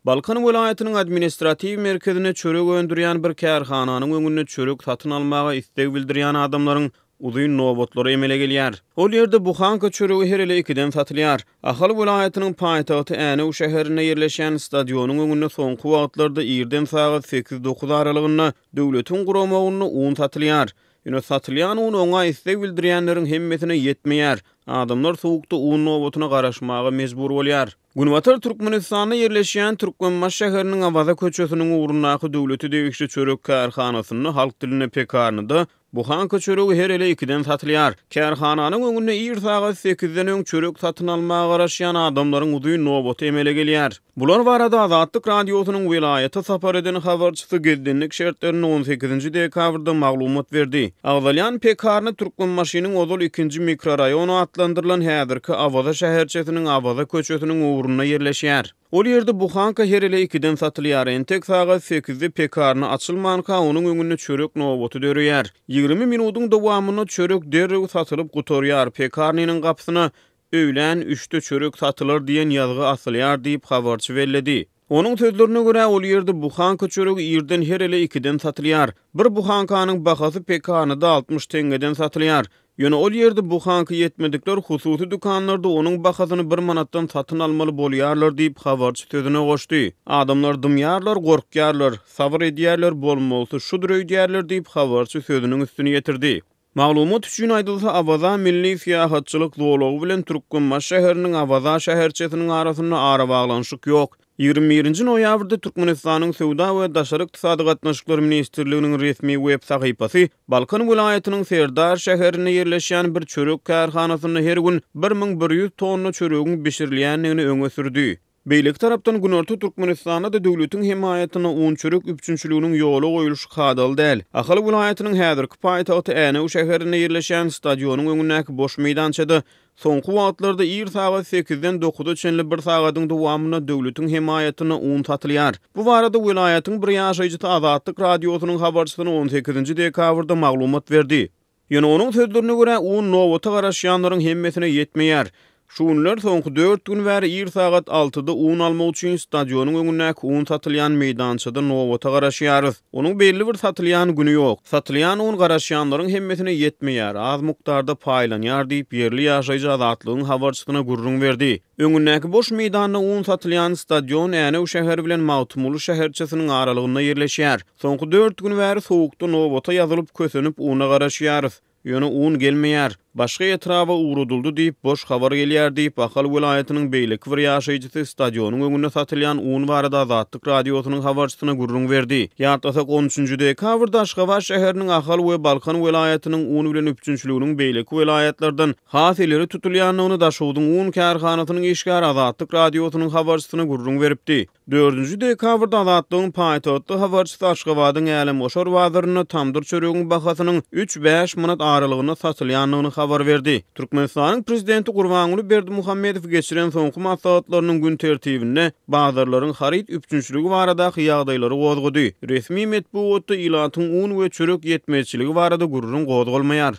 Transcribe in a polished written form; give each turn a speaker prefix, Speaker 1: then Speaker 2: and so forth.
Speaker 1: Balkan welaýatynyň administratiw merkezinde çörek öndürýän bir kärhananyň öňünde çörek satyn almaga isleg bildirýän adamlaryň uzyn nobatlary emele gelýär. Ol ýerde buhanka çöregi her ele ikiden satylýar. Ahal welaýatynyň paýtagty Änew şäherinde ýerleşýän stadionyň öňünde soňky wagtlarda irden sagat sekiz-dokuz aralygynda döwletiň guramagynda un satylýar. Ýöne satylýan un oňa isleg bildirýänleriň hemmesine ýetmeýär. Adamlar sowukda un nobatyna garaşmaga mejbur bolýar. Günbatar Türkmenistanda ýerleşýän Türkmenbaşy şäheriniň Awaza köçesiniň ugrundaky döwlete degişli çörek kärhanasynda, halk dilinde pekarnyda, buhanka çöregi her ele ikiden satylýar. Kärhananyň öňünde ir sagat sekizden öň çörek satyn almaga garaşýan adamlaryň uzyn nobaty emele gelýär. Bular barada Azatlyk Radiosynyň welaýata sapar eden habarçysy gizlinlik şertlerinde on sekizinji dekabrda maglumat berdi. Agzalýan pekarny Türkmenbaşynyň ozal ikinji mikroraýon atlandyrylan häzirki Awaza şäherçesiniň Awaza köçesiniň ugrunda ýerleşýär. Ol ýerde buhanka her ele ikiden satylýar. Entek sagat sekizde pekarny açylmanka onuň öňünde çörek nobaty döreýär. 20 minudyň dowamynda çörek derrew satylyp gutarýar. Pekarnynyň gapysyna Öýlän üçde çörek satylar diýen ýazgy asylýar diýip, habarçy belledi. Onuň sözlerine görä, ol ýerde buhanka çöregi irden her ele ikiden satylýar. Bir buhankanyň bahasy pekarnyda 60 teňňeden satylýar. Ýöne ol ýerde buhanka ýetmedikler hususy dükanlarda onuň bahasyny bir manatdan satyn almaly bolýarlar diýip, habarçy sözüne goşdy. Adamlar dymýarlar, gorkýarlar, sabyr edýärler, bolmalysy şudur öýdýärler diýip, habarçy sözüniň üstüni ýetirdi. Maglumat üçin aýdylsa, Awaza milli syýahatçylyk zolagy bilen Türkmenbaşy şäheriniň Awaza şäherçesiniň arasynda arabaglanyşyk ýok. 21 nji noýabrda Türkmenistanyň Söwda we daşary ykdysady gatnaşyklar ministrliginiň resmi web sahypasy Balkan welaýatynyň Serdar şäherinde ýerleşýän bir çörek kärhanasynda her gün 1100 tonna çöregiň bişirilýändigini öňe sürdi. Beýleki tarapdan, günorta Türkmenistanda-da döwletiň hemaýatynda un-çörek üpjünçiliginiň ýola goýulyşy kadaly däl. Ahal welaýatynyň häzirki paýtagty Änew şäherinde ýerleşýän stadionyň öňündäki boş meýdançada soňky wagtlarda ir sagat sekizden dokuza çenli bir sagadyň dowamynda döwletiň hemaýatynda un satylýar. Bu barada welaýatyň bir ýaşaýjysy Azatlyk Radiosynyň habarçysyna on sekizinji dekabrda maglumat berdi. Ýöne onuň sözlerine görä, un nobata garaşýanlaryň hemmesine ýetmeýär. Şu günler soňky dört gün bäri ir sagat altyda un almak üçin stadionyň öňündäki un satylýan meýdançada nobata garaşýarys. Onuň belli bir satylýan güni ýok. Satylýan un garaşýanlaryň hemmesine ýetmeýär, az mukdarda paýlanýar diýip, ýerli ýaşaýjy Azatlygyň habarçysyna gürrüň berdi. Öňündäki boş meýdanda un satylýan stadion Änew şäheri bilen Magtymguly şäherçesiniň aralygynda ýerleşýär. Soňky dört gün bäri sowukda nobata ýazylyp, kösenip una garaşýarys. Ýöne un gelmeýär. Başga etraba ugradyldy diýip, boş habar gelýär diýip, Ahal welaýatynyň beýleki bir ýaşaýjysy stadionyň öňünde satylýan un barada Azatlyk Radiosynyň habarçysyna gürrüň berdi. Ýatlasak, on üçünji dekabrda Aşgabat şäheriniň Ahal we Balkan welaýatynyň un bilen üpjünçiliginiň beýleki welaýatlardan has ileri tutulýandygyny Daşogzuň un kärhanasynyň işgäri Azatlyk Radiosynyň habarçysyna gürrüň beripdi. Dördünji dekabrda Azatlygyň paýtagtly habarçysy Aşgabadyň Älemgoşar bazarynda tamdyr çöregiň bahasynyň üç-bäş manat aralygynda satylýandygyny habar berdi. Türkmenistanyň prezidenti Gurbanguly Berdimuhamedow geçiren soňky maslahatlarynyň gün tertibinde bazarlaryň haryt üpjünçiligi baradaky ýagdaýlary gozgady. Resmi metbugatda ilatyň un we çörek ýetmezçiligi barada gürrüň gozgalmaýar.